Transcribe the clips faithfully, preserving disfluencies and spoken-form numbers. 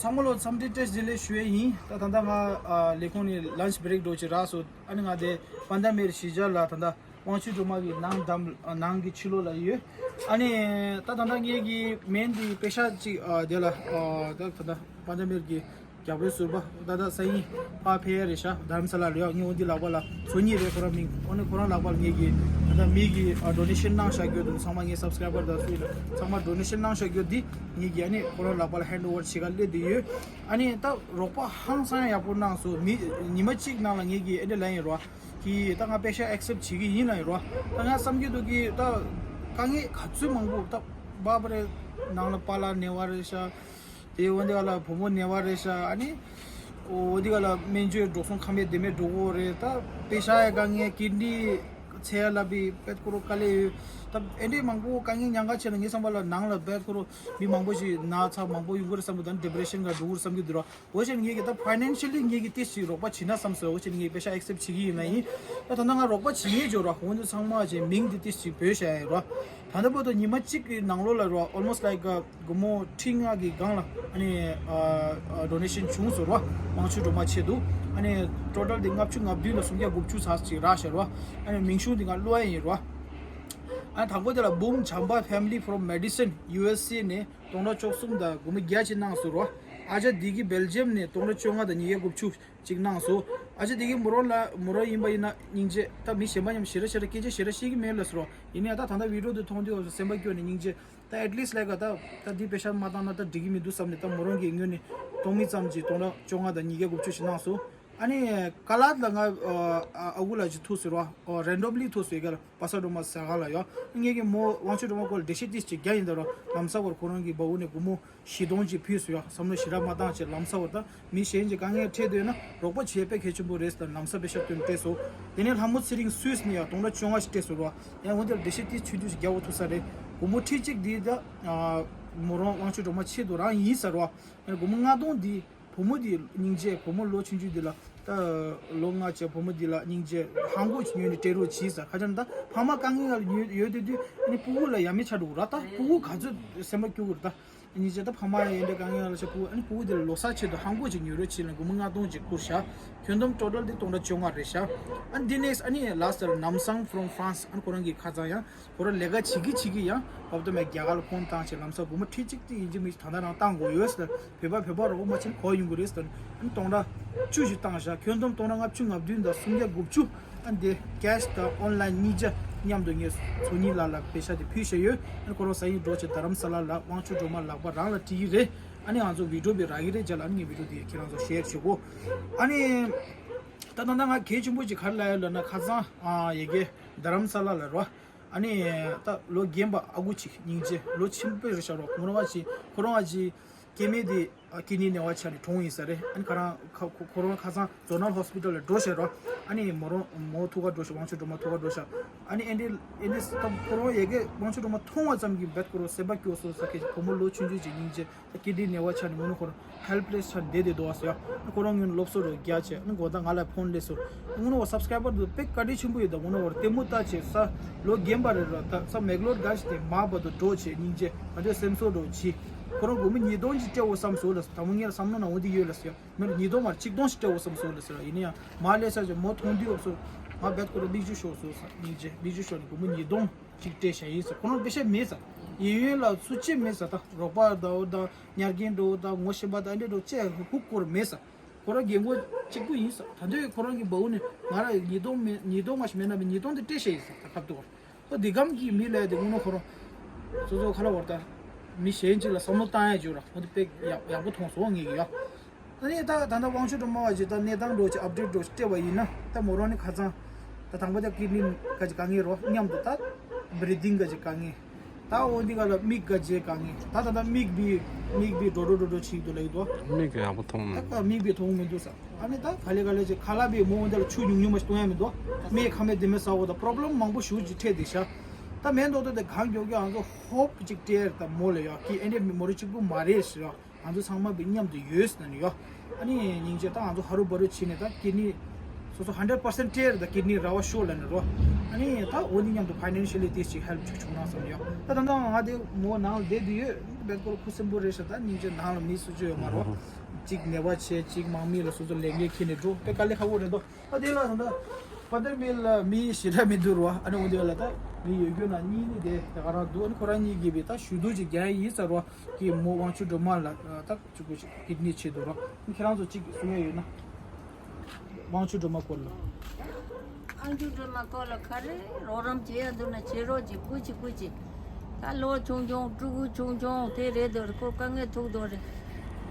ཚང་མ་ལོ་འཚམས་འདྲི་བཀྲ་ཤིས་བདེ་ལེགས་ཞུ་ཡས་ཡིན། ད་ད་ལྟ་ང་ཨ་ལས་ཁུངས་ནས་ལན་ཆི་བྷི་རེག་འགྲོ་ཆེད་རག་སོང་། ཨ་ནི་ང་དེ་པན་ད་མེར་གཞིས་ཆགས་ལ་ད་ལྟ་དབང་ཕྱུག་སྒྲོལ་མ་གི་ནང་འགྲམ་ནང་གི་ཕྱི་ལོགས་ལ་ཡོད། ཨ་ནི་ད་ད་ལྟ་ངེད་ཀྱི་མེན་དེ་པེ་ཤ་ཅིག་ཨ་དེ་ལ་ཨ་ད་ད་ལྟ་པན་ད་མེར་གྱི་རྒྱལ་པོའི་ཟུར་པ་ད་ལྟ་ས་ཡིན་ཕར་ཕེབས་ཡ་རེད་ཤག་དྷ་རམ་ས་ལ་ལ་ཡོད། ངས་འོ་འདི་ལག་པ་ལ་བཟོ་མཁན་རེད། ཁོ་རང་མིང་འོ་ནི་ཁོ་རང་ལག་པ་ལ་ངེད་ཀྱི་ད་ལྟ་མི་གི་ཨ་ཌོ་ནེ་ཤན་གནང་བཞག་རྒྱུ་འདུག་ཚང་མ་ངའི་སབ་སི་ཀ་རའི་བར་དང་སུ་ཡིན་ན་ཚང་མ་ཌོ་ནེ་ཤན་གནང་བཞག་རྒྱུ་འདི་ངེད་ཀྱི་ཨ་ནི་ཁོ་རང་ལག་པ་ལ་ཧེན་ཌི་ཨོ་བར་བྱེད་ག་སླེབས་བསྡད་ཡོད། ཨ་ནི་ད་རོགས་པ་ཧང་སང་ཡག་པོ་གནང་སོང་། མི་ཉི་མ་གཅིག་ནང་ལ་ངེད་ཀྱི་ཨེ་འདྲ་ལན་ཡིན་རོ། གི་ད་ང་པེ་ཤ་ཨེག་སེབ་བྱེད་ཀྱི་ཡིན་ལ་ཡིན་རོ། ད་ང་བསམ་གྱི་འདུག་གི་ད་དཀའ་ངལ་ག་ཚོད་མང་པོ་ད་བ་བ་རེ་ནང་ལ་པཱ་ལགས་ནད་པ་རེད་ཤག་དེ་འོ་འདི་ག་ལ་བུ་མོ་ནད་པ་རེད་ཤག་ཨ་ནི་འོ་འདི་ག་ལ་སྨན་བཅོས་འགྲོ་སོང་ཁ་མེད་བདེ་མེད་འགྲོ་གི་རེད། ད་པེ་ཤ་ཡ་དཀའ་ངལ་ཀིཌ་ནི་ཚད་ལ་བི་བེད་ཁོ་རོ་དཀའ་ལས་ཡོད། ད་ཨེ་འདྲའི་མང་པོ་དཀའ་ངལ་མྱངས་ཁ་ཆེ་ན་ངའི་བསམ་པ་ལ་ནང་ལ་བེད་ཁོ་རོ་མི་མང་པོ་ཞིག་ན་ཚ་མང་པོ་ཡོང་གི་རེད་བསམ་གི་འདུག་ད་ཌི་པི་རེ་ཤན་ག་འགྲོ་གི་རེད་བསམ་གི་འདུག་ར། འོ་ཞེས་ངེད་ཀྱི་ད་ཕའི་ནན་ཤལ་ལི་ངེད་ཀྱི་ཏིས་ཅིག་རོགས་པ་བྱེད་ན་བསམ་སོང་། འོ་ཞེས་ངེད་པེ་ཤ་ཨེག་སེབ་བྱེད་ཀྱི་ཡིན་ན་ཡིན། ད་ད་ནང་ང་རོགས་པ་བྱེད་ངེས་འཇོག་ར། འོ་འདི་ཚང་མ་ཅེ་མིང་འདི་ཏིས་ཅིག་བོད་ཤ་ཡ་ར། ད་ལྟ་བར་དུ་ཉི་མ་གཅིག་གི་ནང་ལོགས་ལ་ར་ཨོལ་མོ་སི་ལའིཀ་སྒོར་མོ་ཁྲི་ལྔ་གི་སྒང་ལ་ཨ་ནི་ཌོ་ནེ་ཤན་བྱུང་སོང་ར། དབང་ཕྱུག་སྒྲོལ་མ་ཆེད་དུ་ཨ་ནི་ཊོ་ཊལ་འདི་ལྔ་བཅུ་ང་བདུན་ལ་སུམ་བརྒྱ་དགུ་བཅུ་ཚར་ཅིག་རག་ཤག་ར། ཨ་ནི་མིང་གཞུང་འདི་ང་བླུ་ཡ་ཡིན་ར། ཨ་ནི་དང་པོ་དེ་ལ་Boom Jamba Family from Madison USA ནས་སྟོང་ཕྲག་བཅུ་གསུམ་དང་སྒོར་མོ་བརྒྱ་ཅིག་གནང་སོང་རོ། ཨ་ཅག་བདེ་སྐྱིད་སྦེལ་ཇམ་ནས་སྟོང་ཕྲག་བཅོ་ལྔ་དང་ཉིས་བརྒྱ་དགུ་བཅུ་ཅིག་གནང་སོང་། ཨ་ཅག་བདེ་སྐྱིད་མོ་རང་ལ་མོ་རང་ཡིན་པ་ཡིན་ན་སྙིང་རྗེ། ད་མི་གཞན་པ་མཉམ་ཞེ་དྲག་ཞེ་དྲག་སྐད་ཆ་ཞེ་དྲག་བཤད་ཀྱི་མེད་ལབ་སོང་རོ། ཡིན་ནའི་ད་ད་ལྟ་བི་ཌི་ཡོ་འདི་མཐོང་དུས་སེམས་པ་སྐྱོ་ནས་སྙིང་རྗེ། ད་ཨེཊ་ལིསཊ་ལའིཀ་ད་ད་འདི་པེ་ཤ་མ་བཏང་ན་ད་འགྲིག་གི་མི་འདུག་བསམ་ནས་ད་མོ་རང་གི་ངོས་ནས་གཏོང་མི་ཙམ་གྱིས་སྟོང་ཕྲག་བཅོ་ལྔ་དང་ཉིས་བརྒྱ་དགུ་བཅུ་ཞིག་གནང་སོང་། ཨ་ནི་ཀ་ལ་ད་ང་ཨ་ཨ་ཁུ་ལ་ཅིག་ཐུག་སོང་རོ། རེན་ཌམ་ལི་ཐུག་སོང་། ཡ་ག་ལ་པ་ས་སྒྲོལ་མ་ཟེར་ག་ལ་ཡོད། ངེད་ཀྱི་མོ་དབང་ཕྱུག་སྒྲོལ་མ་སྐོར་ལ་འགྲེལ་བཤད་ཏིས་ཅིག་རྒྱག་ཡིན་ད་རོ། ལམ་སང་བར་ཁོ་རང་གི་སྦ་ཁུག་ནས་སྒོར་མོ་བཞི་སྟོང་ཅིག་ཕུལ་སོང་ཡ། བསམ་བློ་ཞེ་དྲག་མ་བཏང་བྱས་ལམ་སང་བར་ད་མི་གཞན་གྱི་དཀའ་ངལ་འཕྲད་འདོད་ན་རོགས་པ་བྱེད་དཔེ་གལ་ཆེན་པོ་རེད་ཟེར་ལམ་སང་པེ་ཤ་བཏོན་སྤྲད་སོང་། དེ་ནས་ལྷ་མོ་ཚེ་རིང་སུད་སི་ནས་ཡ་སྟོང་ཕྲག་བཅོ་ལྔ་ཞིག་སྤྲད་སོང་རོ། ཡང་འོན་ཏེ་འགྲེལ་བཤད་ཏིས་ཆུང་ཆུང་ཞིག་རྒྱག་འོ་ཐུག་ས་རེད། སྒོར་མོ་ཁྲི་གཅིག་འདི་ད་མོ་རང་དབང་ཕྱུག་སྒྲོལ་མ་ཆེད་དུ་རང་ཡིན་ཟེར་རོ། ཡང་སྒོར་མོ་ལྔ་སྟོང་འདི། བུ་མོ་འདི་སྙིང་རྗེ། བུ་མོ་ལོ་ཆུང་ཆུང་འདི་ལ་ད་ལོ་ལྔ་བྱས་བུ་མོ་འདི་ལ་སྙིང་རྗེ་ཧང་གོ་ཅིག་ཉོས་ནས་སྤྲད་རོགས་གྱིས་ཟེར། ཁ་ཅན་ད་ཕ་མ་དཀའ་ངལ་ཡོད་ཡོད་དུས་དུས་ཨ་ནི་སྤུ་གུ་ལ་ཡ་མི་ཆ་འགྲོ་ར། ད་སྤུ་གུ་ག་ཚོད་སེམས་པ་སྐྱོ་གི་རེད། ད་སྙིང་རྗེ་ད་ཕ་མ་ཡ་འདྲ་དཀའ་ངལ་ལ་ཆ་སྤུ་གུ་ཨ་ནི་སྤུ་གུ་འདི་ལ་ལོ་གསར་ཆེད་དུ་ཧང་གོ་ཅིག་ཉོས་རོགས་གྱིས་ལ་སྒོར་མོ་ལྔ་སྟོང་ཅིག་བསྐུར་ཤག་ཁྱོན་བསྡོམས་ཊོ་ཊལ་འདི་སྟོང་ཕྲག་བཅོ་ལྔ་རེད་ཤག་ཨ་ནི་འདི་ནེག་སི་ཨ་ནི་ལ་སི་ཊི་ལ་ནམ་སང་ཕོ་རོང་ཧྥ་རན་སི། ཨ་ནི་ཁོ་རང་གི་ཁ་ཚང་ཡང་ཁོ་རང་ལས་ཀ་བྱེད་ཀྱི་བྱེད་ཀྱི་ཡང་བབ་ཏོ་མའི་རྒྱ་གར་ལ་ཕོན་བཏང་བྱས་ལམ་སང་སྒོར་མོ་ཁྲི་གཅིག་དེ་ཡིན་གཅིག་མིན་གཅིག་ད་ལྟ་རང་བཏང་དགོས་ཡོད་ཟེར། བོད་པ་བོད་པ་རོགས་མ་ཕྱིན་གོ་ཡོང་གི་རེད་ཟེར། ཨ་ནི་སྟོང་ཕྲག་བཅུ་ཞིག་བཏང་བཞག་ཁྱོན་བསྡོམས་སྟོང་ཕྲག་ལྔ་བཅུ་ང་བདུན་དང་སུམ་བརྒྱ་དགུ་བཅུ། ཨ་ནི་དེ་ཀེ་ཤི་དང་ཨོན་ལའིན་གཉིས་ཆ་མཉམ་དུ་ངས་ཚོ་གཉིས་ལ་ལ་པེ་ཤ་དེ་ཕུལ་བཞག་ཡོད། ཨ་ནི་ཁོ་རང་ས་ཡིན་འགྲོ་བྱས་རྡ་རམ་ས་ལ་ལ་དབང་ཕྱུག་སྒྲོལ་མ་ལག་པ་རང་ལ་སྤྲད་ཀྱི་རེད། ཨ་ནི་ང་ཚོ་བི་ཌི་ཡོ་བི་རག་གི་རེད་ཅ་ལ། ཨ་ནི་ངས་བི་ཌི་ཡོ་དེ་ཁྱེད་རང་ཚོ་ཤེར་བྱེད་གོ། ཨ་ནི་ད་ད་ད་ང་གལ་ཆེན་པོ་ཅིག་ག་རེ་ལབ་ཡོད་ལབ་ན་ཁ་སང་ཨ་ཡ་གི་རྡ་རམ་ས་ལ་ལ་རོ། ཨ་ནི་ད་ལོ་རྒན་པ་ཨ་ཁུ་ཅིག་སྙིང་རྗེ་ལོ་ཆེན་པོ་རེད་ཤག་རོ། ཁོ་རང་བ་ཅིག་ཁོ་རང་བ་ཅིག་སྐྱེ་དམན་དེ་ཀི་ནི་ནད་པ་ཆགས་ནས་གྲོངས་ཡིན་ས་རེད། ཨ་ནི་ཁ་རང་ཁ་ཁོ་ཁོ་རང་ཁ་སང་ཛོ་ནལ་ཧོ་སི་པི་ཊལ་ལ་འགྲོ་བྱས་རོ། ཨ་ནི་མོ་རང་མོ་ཐུག་ག་འགྲོ་ཤག་དབང་ཕྱུག་སྒྲོལ་མ་ཐུག་ག་འགྲོ་ཤག་ཨ་ནི་ཨེ་འདྲི་ཨེ་འདྲི་ཁོ་རང་ཡ་གི་དབང་ཕྱུག་སྒྲོལ་མ་མཐོང་བ་ཙམ་གྱིས་བེད་ཁོ་རང་སེམས་པ་སྐྱོ་སོང་ས་ཁེ་བུ་མོ་ལོ་ཆུང་ཆུང་ཅིག་སྙིང་རྗེ། ཀི་ཌི་ནི་ནད་པ་ཆགས་ནས་དངོས་གནས་ཁོ་རང་ཧེལ་པི་ལེ་སི་ཆགས་བསྡད་བསྡད་འདུག་ཟེར། ཁོ་རང་ངོས་ནས་སློབ་གསོ་རོ་རྒྱག་བྱས་ཨ་ནི་དགོང་དག་ང་ལ་ཕོན་སླེབས་སོང་། དངོས་གནས་ཁོ་སབ་སི་ཀ་རའི་བར་དུ་དཔེ་བཀའ་དྲིན་ཆེན་པོ་ཡོད། ད་དངོས་གནས་ཁོ་ལྟད་མོ་ལྟ་བྱས་ས་ལོ་རྒན་པ་རེད་ར། ད་ས་མེག་ལོར་དགའ་ཞིག་དེ་མ་བར་དུ་འགྲོ་བྱས་སྙིང་རྗེ་ང་ཚོའི་སེམས་གསོ་རོ་བྱས། ཁོ་རང་སྒོར་མོ་ཉིས་སྟོང་ཅིག་སྤྲད་འོ་བསམ་སོང་ལ་ད་མོ་ངས་ལ་བསམ་བློ་ནང་འོ་འདི་ཡོད་ལ་ཟེར། མི་ལ་ཉིས་སྟོང་མར་ཆིག་སྟོང་ཞིག་སྤྲད་འོ་བསམ་སོང་ལ་ཟེར། ཡིན་ན་ཡང་མ་སླེབས་ས་ཅིག་མོ་མཐོང་དུས་འོ་སོང་། ང་བེད་ཁོ་རང་མིག་ཆུ་ཤོར་སོང་ས་སྙིང་རྗེ། མིག་ཆུ་ཤོར་ནས་སྒོར་མོ་ཉིས་སྟོང་། ཅིག་སྤྲད་བཞག་ཡིན་ཟེར། ཁོ་རང་པེ་ཤ་མེད་ཟེར། ཡིན་ཡོད་ལ་སུ་ཅི་མེད་ཟེར། ད་རོགས་པ་དང་འོ་དང་ཉར་མཁན་འགྲོ་དང་ངོ་ཤེས་པ་དང་ཨ་འདྲས་འགྲོ་ཅེས་ཧུག་སྐོར་མེད་ཟེར། ཁོ་རང་རྒན་གོག་གཅིག་པུ་ཡིན་ཟེར། ད་དུང་ཁོ་རང་གི་སྦ་ཁུག་ནས་ང་ར་ཉིས་སྟོང་མེད་ཉིས་སྟོང་མ་ཞིག་མེད་ན་མེད་ཉིས་སྟོང་དེ་སྤྲད་བཞག་ཡིན་ཟེར། ད་ཁབ་ཏུ་བར་ཨོ་འདི་གམ་གྱི་མི་ལ་དེ་དངོས་གནས་ཁོ་རང་སོ་སོ་ཁ་ལ་བར་ད་མི་གཞན་གཅིག་ལ་བསམ་བློ་བཏང་ཡ་བརྗོད་ར་ཨོ་འདི་དཔེ་ཡག་ཡག་པོ་མཐོང་སོང་ངེད་ཀྱི་ཡ། ད་ནི་ད་ད་ལྟ་དབང་ཕྱུག་སྒྲོལ་མ་བ་ཅིག་ད་གནས་སྟངས་འགྲོ་ཅིག་ཨབ་ཌེཊ་འགྲོ་ཅིག་སྤྲད་པ་ཡིན་ན་ད་མོ་རང་ནི་ཁ་ཚང་ད་དང་པོ་ད་ཀིཌ་ནི་ག་ཅིག་དཀའ་ངལ་རོ་མཉམ་དུ་ད་བྷི་རི་ཐིང་ག་ཅིག་དཀའ་ངལ་ད་འོ་འདི་ག་ལ་མིག་ག་ཅིག་དཀའ་ངལ་ད་ད་ད་མིག་བི་མིག་བི་འགྲོ་འགྲོ་འགྲོ་འགྲོ་ཅིག་འདུག་ལ་ཡོད་དོ། མིག་གི་ཡག་པོ་མཐོང་མི་ད་འདུག་ག་མིག་བི་མཐོང་མི་འདུག་ས་ཨ་ནི་ད་ག་ལེ་ག་ལེ་ཅིག་ཁ་ལག་བི་མོ་འོ་འདི་ལ་ཆུ་ཉུང་ཉུང་མ་ཞིག་གཏོང་ཡ་མི་འདུག་མེ་ཁ་མེ་དེ་མེ་ས་འོ་ད་པོ་རོབ་ལེམ་མང་པོ་ཞུ་ཅིག་འཕྲད་དེ་ཤ་ད་མེ་མདོག་ད་དེ་གང་མགྱོགས་མགྱོགས་ང་ཚོ་ཧོབ་ཅིག་སྤྲད་ད་མོ་ལ་ཡོད་ཀི་ཨེ་འདྲས་མོ་རེ་གཅིག་པུ་མ་རེད་ཤ། ང་ཚོ་ཚང་མ་བི་མཉམ་དུ་ཡོད་ཟེར་ནས་ཡོད། ཨ་ནི་སྙིང་རྗེ་ད་ང་ཚོ་ཧ་རུ་བ་རུ་བྱས་ནས་ད་ཀི་ནི་ སོ་ཧན་ཌེཌ་པར་སེན་ཊི་ཊེ་ཌི་ད་ཀིཌ་ནི་ར་བ་ཤོར་ལབ་ནས་རོ། ཨ་ནི་ད་འོ་འདི་མཉམ་དུ་ཕའི་ནན་ཤལ་ལི་ཏིས་ཅིག་ཧེལ་པ་ཅིག་བྱུང་ན་བསམ་ཡོད། ད་ད་ལྟ་ང་དེ་མོ་ནང་ལ་བསྡད་དུ་ཡོད། བེད་ཀོར་ཁུ་སིམ་པོ་རེད་ཤག་ད་སྙིང་རྗེ་ནང་ལ་མི་སུ་ཅི་ཡོད་མ་རོ། གཅིག་ནད་པ་བྱས་གཅིག་དམག་མི་ལ་སོ་སོ་ལས་འགན་འཁྱེར་ནས་འགྲོ་དེ་དཀའ་ལས་ཁག་པོ་རེད་དོ། ད་དེ་ལ་ད་ད་པ་ཏར་མི་ལ་མི་ཞེ་དྲག་མི་འདུག་རོ། ཨ་ནི་འོ་འདི་ལ་ད་མི་ཡོད་རྒྱུ་ན་གཉིས་ནི་དེ་དེ་ག་རང་འདུག་ཨ་ནི་ཁོ་རང་གཉིས་ཀྱིས་བི་ད་ཞུ་གཏུག་ཅིག་རྒྱག་ཡིན་ས་རོ། གི་མོ་དབང་ཕྱུག་སྒྲོལ་མ་ལ་ད་ཅིག་གོ་ཅིག་ཀིཌ་ནི་ཆེད་དུ་རོ། ཁྱེད་རང་ཚོ་ཅིག་གསུང་ཡ་ཡོད་ན། དབང་ཕྱུག་སྒྲོལ་མ་སྐོར་ལ། དབང་ཕྱུག་སྒྲོལ་མ་སྐོར་ལ་ག་རེ་རོགས་རམ་བྱེད་ཡ་འདུག་ན་བྱེད་རོགས་གྱིས། སྐུ་མཁྱེན་སྐུ་མཁྱེན། ད་ལོ་ཆུང་ཆུང་ཕྲུ་གུ་ཆུང་ཆུང་དེ་རེད་དོ། རེད་ཁོ་དཀའ་ངལ་ཐུག་དོ་རེད།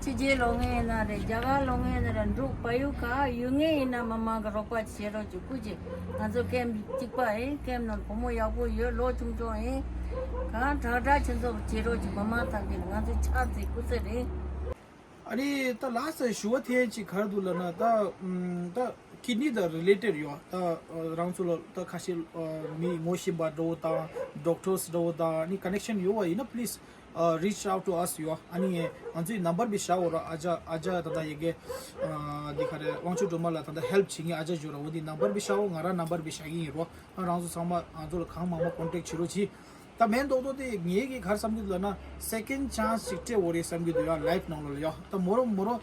ཕྱི་རྒྱལ་ལོག་མཁན་ཡིན་ན་རེད། རྒྱ་གར་ལོག་མཁན་ཡིན་ན་རེད། འབྲུག་བལ་ཡུལ་ག་ཡོད་མཁན་ཡིན་ན་མི་མང་གི་རོགས་པ་བྱེད་རོགས་གྱིས། སྐུ་མཁྱེན། ང་ཚོ་ཀེམ་གཅིག་པ་ཡིན། ཀེམ་ནང་བུ་མོ་ཡག་པོ་ཡོད། ལོ་ཆུང་ཆུང་ཡིན། གང་དྲག་དྲག་ཁྱེད་ཚོ་བྱེད་རོགས་གྱིས། མི་མང་ཐམས་ཅད་ང་ཚོ་ཕྱག་འཚལ་སྐུ་ཚེ་རིང་། ཨ་ནི་ད་ལ་སེ་ཞུ་བ་དེ་ཅིག་ག་རེ་འདུག་ལབ་ན་ད་ཨམ་ད་ཀིཌ་ནི་དང་རི་ལེ་ཊེཌ་ཡོད། ད་རང་ཚོ་ལ་ད་ཁ་ཤས་མི་ངོ་ཤེས་པ་འདྲ་བོ་དང་ཌོག་ཊར་སི་འདྲ་བོ་དང་ཨ་ནི་ཀ་ནེག་ཤན་ཡོད་པ་ཡིན་ན་པི་ལི་སི་རིཆ་ཨའུ་ཊུ་ཨ་སི་ཡོད། ཨ་ནི་ང་ཚོའི་ནམ་བར་བི་བཞག་འོ་ར། ཨ་ཅག་ཨ་ཅག་ད་ད་ཡི་གེ་འདི་ག་རེ་དབང་ཕྱུག་སྒྲོལ་མ་ལ་ད་ད་ཧེལ་པ་བྱེད་མཁན་ཨ་ཅག་ཡོད་ར། འོ་འདི་ནམ་བར་བི་བཞག་འོ། ང་རང་ནམ་བར་བི་བཞག་གི་ཡིན་རོ། ཨ་རང་ཚོ་ཚང་མ་ང་ཚོ་ལ་གང་མང་མང་ཀོན་ཊེག་བྱེད་རོགས་གྱིས། ད་མེན་ཏོག་ཏོ་དེ་ངེད་ཀྱིས་ག་རེ་བསམ་གྱི་འདུག་ལབ་ན་སེ་ཀེན་ཌི་ཆན་སི་ཅིག་སྤྲད་འོ་རེད་བསམ་གྱི་འདུག་ཡ། ལའིཕ་ནང་ལོགས་ལ་ཡ། ད་མོ་རོ་མོ་རོ་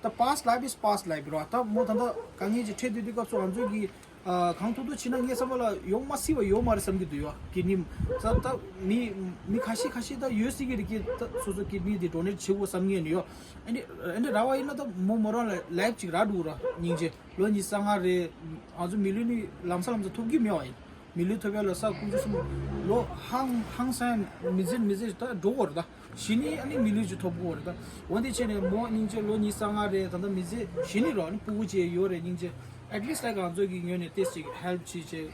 ད་past life is past life རོ། ད་མོ་ད་ད་གང་ངེད་ཀྱི་ཁྲེལ་དུས་དུས་སྐབས་སུ་ང་ཚོ་གི་ཨ་གང་ཐུབ་ཐུབ་བྱས་ན་ངའི་བསམ་པ་ལ་ཡོང་མ་སྲིད་པ་ཡོད་མ་རེད་བསམ་གྱི་འདུག་ཡ། ཀིཌ་ནི་ད་ད་མི་མི་ཁ་ཤས་ཁ་ཤས་ད་ཡོད་སྲིད་ཀྱི་རེད། ཀི་ད་སོ་སོ་ཀིཌ་ནི་དེ་ཌོ་ནེཊ་བྱེད་དགོས་བསམ་མཁན་ནི་ཡོད། ཨ་ནི་ཨ་ནི་ར་བ་ཡིན་ན་ད་མོ་མོ་རང་ལ་ལའིཕ་ཅིག་རག་འགྲོ་ར། སྙིང་རྗེ་ལོ་ཉི་ཤུ་རྩ་ལྔ་རེད། ང་ཚོ་མི་ལུས་ནི་ལམ་སང་ལམ་སང་ཐོབ་ཀྱི་མེད་པ་ཡིན། མི་ལུས་ཐོབ་ཡ་ལ་ས་ཀུན་སྤྱོད་གསུམ་ལོ་ཧང་ཧང་སང་མི་ཟེར་མི་ཟེར་ད་འགྲོ་གི་རེད། ད་གཞི་ནས་ཨ་ནི་མི་ལུས་ཅིག་ཐོབ་དགོས་རེད། ད་འོ་དེ་བྱས་ནས་མོ་སྙིང་རྗེ་ལོ་ཉི་ཤུ་རྩ་ལྔ་རེད། ད་ལྟ་མི་ཚེ་གཞི་ནས་རོ། ཨ་ནི་སྤུ་གུ་ཅིག་ཡོད་རེད། སྙིང་རྗེ་ཨེཊ་ལིསཊ་ལའིཀ་ང་ཚོ་གི་ངོས་ནས་ཏོག་ཙམ་ཅིག་ཧེལ་པ་བྱེད་བྱེད་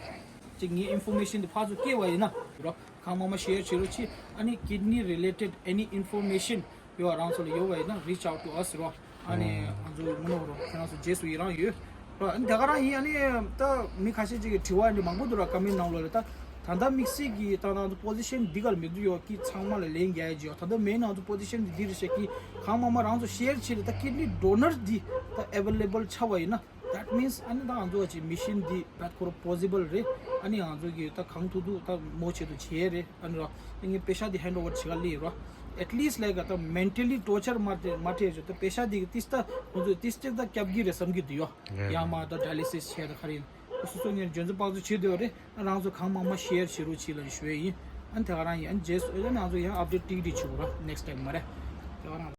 ཅིག་ངའི་ཨིན་ཕོར་མེ་ཤན་དེ་ཕར་ཚུར་སྐྱེལ་བ་ཡིན་ན་རོ། གང་མང་མང་ཤེར་བྱེད་རོགས་གྱིས། ཨ་ནི་ཀིཌ་ནི་རི་ལེ་ཊེཌ་ཨེ་ནི་ཨིན་ཕོར་མེ་ཤན་ཡོད་རང་ཚོ་ལ་ཡོད་པ་ཡིན་ན་རིཆ་ཨའུཊ་ཊུ་ཨ་སི་རོ། ཨ་ནི་ང་ཚོ་ངོ་ནོར་རོ། ཁྱེད་རང་ཚོ་རྗེས་སུ་ཡི་རང་ཡོད་རོ། ཨ་ནི་དེ་ག་རང་ཡིན། ཨ་ནི་ད་མི་ཁ་ཤས་ཅིག་གིས་དྲི་བ་འདི་མང་པོ་འདུག་ར། ཀོ་མེན་ཊི་ནང་ལོགས་ལ་ད་ད་ལྟ་དམིགས་བསལ་གྱི་ད་ང་ཚོ་པོ་ཟི་ཤན་འདི་གར་མི་འདུག་ཡོད་ཀི་ཚང་མ་ལ་ལན་རྒྱག་ཡ་ཅིག་ཡོད། ད་ལྟ་མེན་ང་ཚོ་པོ་ཟི་ཤན་འདི་འདི་རེད་ཤག་གི། གང་མང་མང་རང་ཚོ་ཤེར་བྱེད་རེད། ད་ཀིཌ་ནི་ཌོ་ནར་འདི་ད་ཨེ་ཝེ་ལེ་བལ་ཆགས་པ་ཡིན་ན། That means ཨ་ནི་ད་ང་ཚོ་བ་ཅིག་མི་ཤན་འདི་ད་ཁོ་ར་པོ་སི་བལ་རེད། ཨ་ནི་ང་ཚོ་གི་ད་གང་ཐུབ་ཐུབ་ད་མོ་ཆེད་དུ་བྱེད་རེད། ཨ་ནི་རོ་ངས་པེ་ཤ་འདི་ཧེན་ཌི་ཨོ་ཝར་བྱེད་ག་སླེབས་རོ། ཨེཊ་ལིསཊ་ལའིཀ་ད་མེན་ཊལ་ལི་ཊོར་ཅར་མ་སྤྲད་མ་སྤྲད་ཅོ། ད་པེ་ཤ་འདི་གི་ཏིས་ད་ཁོ་ཚོས་ཏིས་ཏིས་ད་སྐྱབས་ཀྱི་རེད་བསམ་གྱི་འདུག་ཡོ། ཡ་མ་ད་ཌ་ཡ་ལི་སིས་བྱས་ད་ག་རེ་ཡིན། སོ་སོ་ངས་འཇོན་ཚོད་དཔག་ཚོད་བྱེད་འདོད་རེད། རང་ཚོ་གང་མང་མང་ཤེར་བྱེད་རོགས་གྱིས་ལབ་ནས་ཞུ་ཡ་ཡིན། ཨ་ནི་དེ་ག་རང་ཡིན། ཨ་ནི་རྗེས་སུ་ཨ་ནི་ང་ཚོ་ཡང་ཨབ་ཌེཊ་ཏིག་ཏིག་བྱེད་དགོས་ར། ནེགསི་ཊའིམ་མ་རེད། དེ་ག་རང་